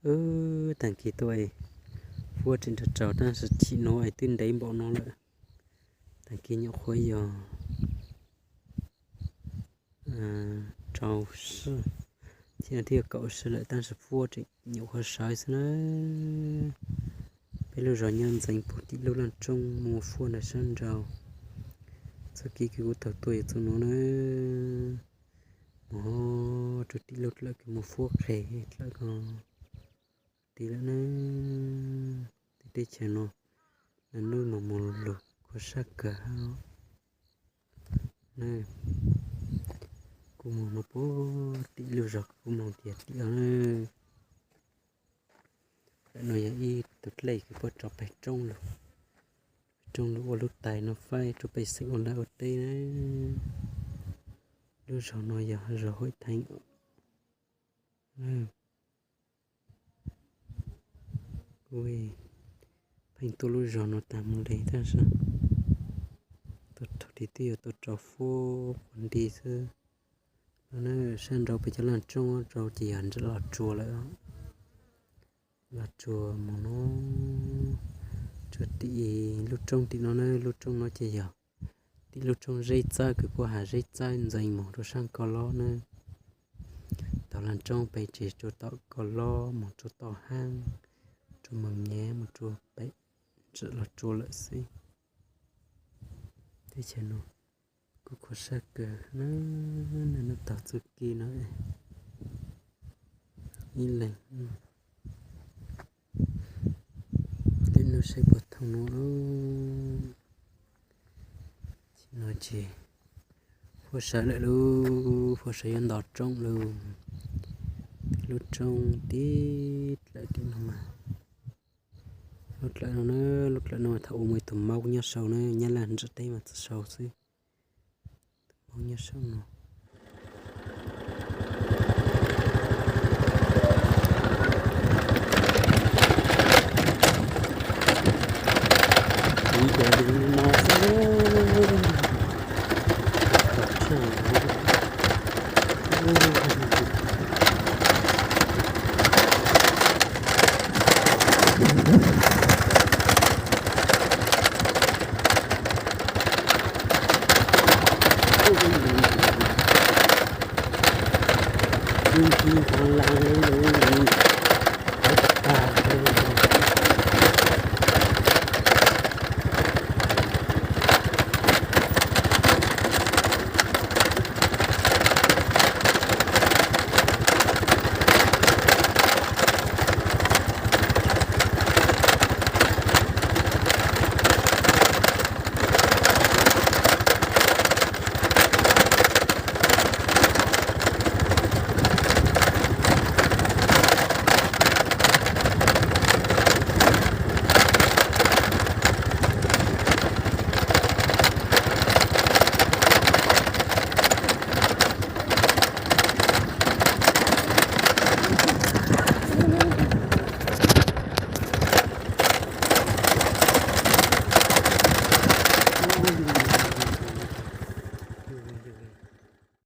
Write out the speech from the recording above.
Wb tag kis tuaj es fuab tseem nrog rau tab sis chim no es twb ntev npaum no lawm. Tag kis nyuam qhuav yog rau sij, thiab no twb yog kaum sij lawm tab sis fuab tseem nyuam qhuav sawv xwb na. Peb lub zos nyob ntxeev puag tim lub laj roob mus fuab ntawm sab nraud. Txoj kev kws kuv taug tuaj yog txoj no na. Mus rau tim lub dlawm kws mus fuab qheg dlawm ko tid lawm na. Tej teb chaws no, nag nub mas mus lug khuav sab kawg na. Kuv mus no puag tim lub zos kuv mus tias tim no na. Ntawm no yog ib tug dlej kws puab tso peg roob lug, peg roob lug ua lub tais no faib rau pej xeem ua laj ua teb na. Lub zos no yog zos Huam Theeb. Kuv pheej tuaj lub zos no tag mus li tab sis tuaj raug tis twb yuav tuaj rau fuab quas nti xwb. No na, sab nraud peb cov laj roob rau ces yog nram Los Tsuas lawm. Los Tsuas mus no, tsuas tim lub roob tim no na, lub roob no ces yog tim lub roob Zeb Txawb kws puab has Zeb Txawb ntxeev mus rau sab Koj Lob na. Tau laj roob peb tsev rau tom Koj Lob mus rau tom Haab, rau Moos Nyab mus rau pem nram Los Tsuas lawm xwb. Teb chaws no kuj khuav sab kawg na, nws nub taug txuj kev no ib leeg. Tej nub saib puag thooj no, no ces fuab sawv lawm lauj, fuab sawv yuav nto roob lauj. Lub roob tib dlawm tim no mas, lub dlawm no na, lub dlawm no thaum ub muaj ib tug maub nyob saum na, nyab laj nram teb mas txawm saum xwb. Tus maub nyob saum no. Ib yam li no xwb.